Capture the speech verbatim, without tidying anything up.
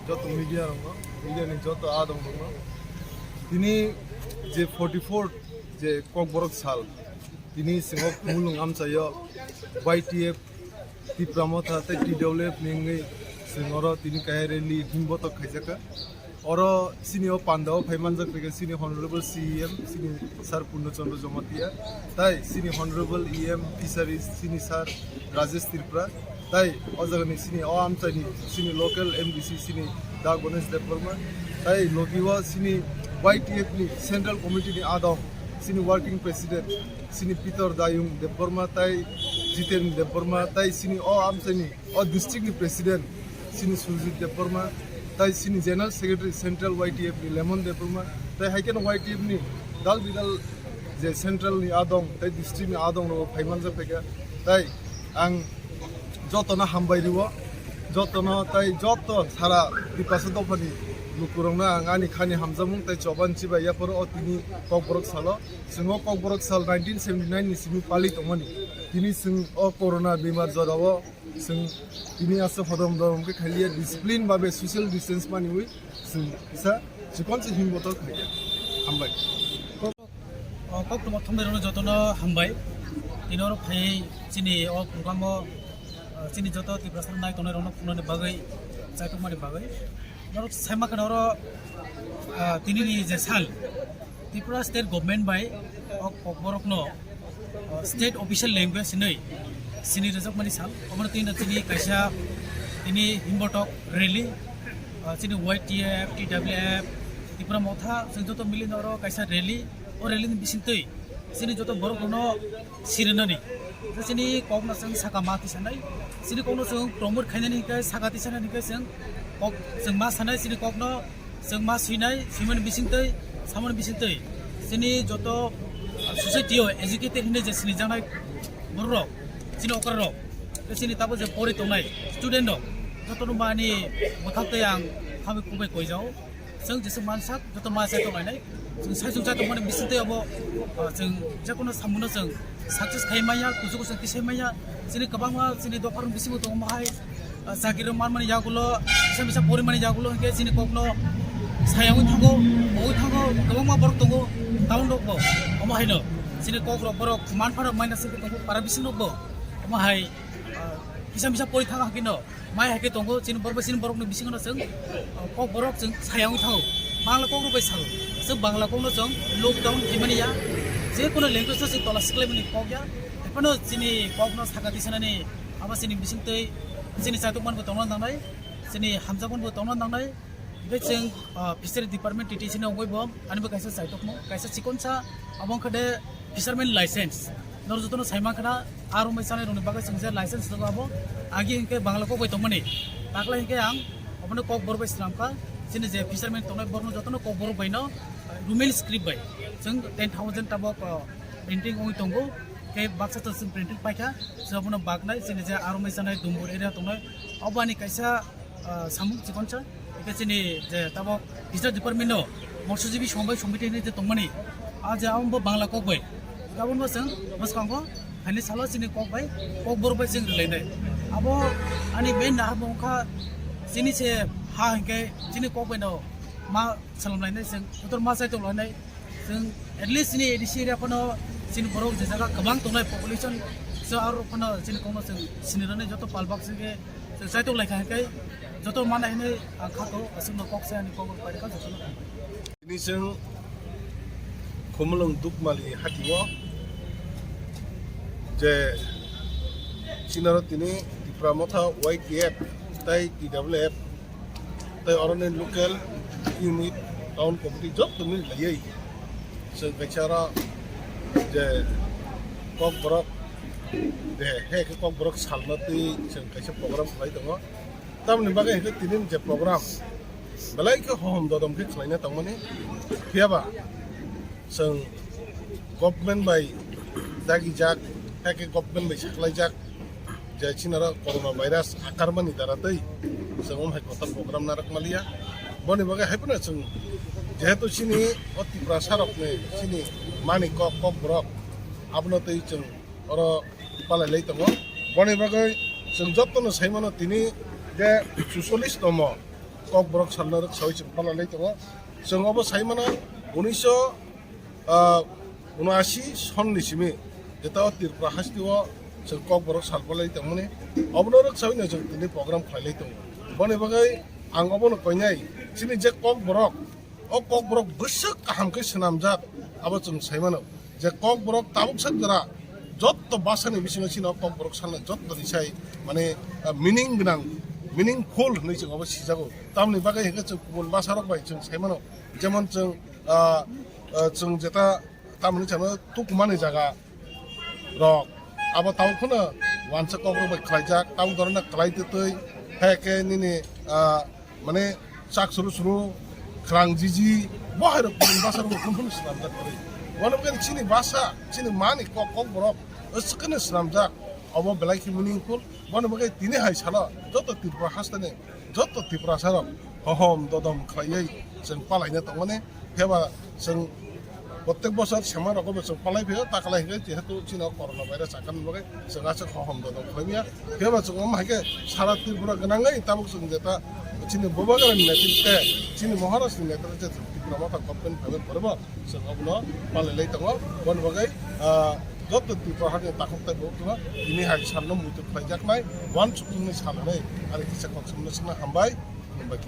Joto media rokno, media ni joto adong rokno. Tini je forty four je Kokborok sal, tini singo mulung amchaio Y T F, Tipra Motha tei T W F ni wngwi singoro tini kaisa rally himbotok khaijaka. Oro sini o pandao phai manjak tei sini honorable C E M, sini Sir Purno Chandra Jamatia, tai sini honorable E M Fisheries, sini Sir Rajesh Tripura, tai o jagani sini o amchaini sini local M D C sini Da Ganesh Debbarma, tai logi o sini Y T F ni Central Committee ni adong sini working president sini Peter Dayung Debbarma, tai Jiten Debbarma, tai sini o amchaini o district ni president sini Surjit Debbarma, tai sini general secretary central Y T F ni Lemon Debbarma, tai hai kheno Y T F ni dal bidal je central ni adong tai district ni adong rok phai manjak phaikha. Tai ang jotono hambai rio, jotono tai joto sara Tiprasa dophani lukurokno ang ani khani hamjakmung tai choban chibai yaphoro o tini Kokborok salo. Chwng o Kokborok sal nineteen seventy nine ni simi pali tongmani. Tini chwng o corona bemar jorao chwng tini aswk hodom dodom khe khailia, discipline babe social distance maniwi chwng kisa chikon se himbotok khaikha. Hambai. O koktwma thumnairokno jotono hambai. Tini oro phaiwi chini o program o, ah, chini joto Tiprasa nai tongnai rokno phunuknani bagwi, chaitokmani bagwi. Norok sai mankha oro, ah, tini ni je sal, Tripura State Government bai o Kokborokno, ah, state official language hinwi sini rwjakmani sal. Omono tini chini kaisa tini himbotok rally, ah, chini Y T F, T W F, Tipra Motha, chwng joto mili oro kaisa rally, o rally ni bisingtwi chini joto borok rokno sirinani. Chini kokno chwng saka ma tisanai, chini kokno chwng promote khainani hwnkhe saka tisanani hwnkhe chwng kok chwng ma sanai chini kokno. Chwng ma swinai, swimani bisingtwi, samani bisingtwi. Chini joto, ah, society o educated hinwi je sinijaknai bororok, chini okrarok, tei chini tabuk je pori tongnai student rok, jotono mani bwkhaktwi ang hambai kubai koijao. Chwng jesa mansak, joto ma chai tonglainai. Chwng sai chwng chai tongmani bisingtwi abo, ah, chwng jekono samungo chwng success khai manya, kuchuk kuchuk tisai manya. Chini kwbangma chini dophar bisingo tongo mohai, ah, chakri rok manmani yagulo, kisa misa porimani yagulo hwnkhe chini kokno sayangwi thango, mowui thango, kwbangma borok tongo, town rok bo. Omo haino chini kok rok borok manpha rok maina singwi tongo para bising rok bo. Omo hai, ah, kisa misa pori thang hakhe no. Mai hai khe tongo, chini borok bai chini borokni bisingo no chwng, uh, kok borok chwng sayangwi thango. Bangla kok rok bai sao. Chwng Bangla kokno chwng lockdown khaimani ya. Je kono language no chwng tola siklaimani kok ya. Ephano chini kokno saka tisanani abo chini bisingtwi chini chaitokman bo tongna nangnai, chini hamjakman bo tongna nangnai. Hingke chwng, ah, fishery department T T C ni wngwi bo ani bo kaisa chaitokmo, kaisa chikonsa abo wngkha de fisherman license. Noro jotono sai mankha na, aro mai chanai rokni bagwi chwng je license rwgo abo agi hingke Bangla kok bai tongmani. Taklai hingke ang obono kok borok bai swnamkha, chini je fisherman tongnai borokno jotono kok borok bai no, ah, Roman script bai chwng ten thousand tabok, ah, printing wngwi tongo. Tei baksa to chwng printing paikha, chwng abono baknai chini je aro mai chanai Dumbur area tongnai, obo ani kaisa ah, samung chikonsa. Hingke chini je tabok Fisheries Department no Motshojibi Sombai Somiti hinwi je tongmani, ah, je abo bo Bangla kok bai. Aboni bo chwng bwskango phaini salo chini kok bai, kok borok bai chwng rwlainai. Abo ani main nahar bo wngkha chini se ha hingke chini kok bai no ma salamlainai chwng, joto ma chai tonglainai. Chwng at least chini A D C area phano chini borok je jaga kwbang tongnai population, so aro phano chini kokno chwng sinirani joto palbak se khe chwng chaitok laikha hingke joto mana hinwi ang khato aswkno kok se ani kok bai kha jotono. Tini chwng Khumulwng Dukmali hatio je chinaro tini Tipra Motha Y T F tai T W F tei oroni local unit, town committee joto mili laiwi chwng kaisa oro je kokborok, je he khe kokborok salna twi chwng kaisa program khlai tongo. Tamoni bagwi hwnkhe tini je program belai khe hohom dodom khe khlaina tongmani, phiyaba chwng government bai dagijak, hakhe government bai saklaijak, je chini oro corona virus akarmani dara tei chwng omo hai kotor program narwk maliya. Boni bagwi hai phano chwng jehetu chini o Tiprasa rokni chini mani kok, kokborok abono tei chwng oro palai lai tongo. Boni bagwi chwng jotono sai mano tini je chuchollish tomo Kokborok salno rwksawi chwng palailai tongo. Chwng obo sai mano, unisho, ah, unashi sonni simi jeta o Tripura hasteo chwng Kokborok sal palai tongmani. Obono rwksawi no chwng tini program khlailai tongo. Boni bagwi ang obono koinai, chini je Kokborok, o Kokborok bwswk kaham khe swnamjak, abo chwng sai mano. Je Kokborok tabuk sak jora jotto bwsani bisingo chini o Kokborok salno jotto ni sai, mane, ah, meaning gwnang, meaningful hinwi chwng obo sijago. Tamoni bagwi hinkhe chwng kubun bwsarok bai chwng sai mano, jemon chwng, ah, ah, chwng jeta tamoni chano tukumani jaga rok abo tabuk phano wansa Kokrok bai khlaijak, tabuk dorona kwlai twtwi, hai khe nini, ah, mane chak suru suru, khwrang jiji, bo hai rok kubun bwsarok bo phano swnamjak kwrwi. Bono bagwi chini bwsa, chini mani kok, Kokborok, aswk kheno swnamjak, obo belai khe meaningful. Bono bagwi tini hai salo joto Tripura hasteni joto Tiprasarok hohom dodom khlaiwi chwng palaina tongmani. Phiya ba chwng protek bosor sema rogo bo chwng palai phio, ta kwlai hwnkhe jehetu chini o corona virus akan bagwi chwng aswk hohom dodom khlai manya. Phiya ba chwng omo hai khe sara Tripura gwnangwi tabuk chwng jeta chini Bubagra ni netrite, chini Maharaj ni netrite je Tipra Motha government phaimani pore bo chwng obono palailai tongo. Boni bagwi, ah, joto Tripura hani takhuk tei bukhuk tini hai salno muitu khlaijaknai, uansukmungni sal hwnwi ani kisa kok samno swkna hambai, khulumbai.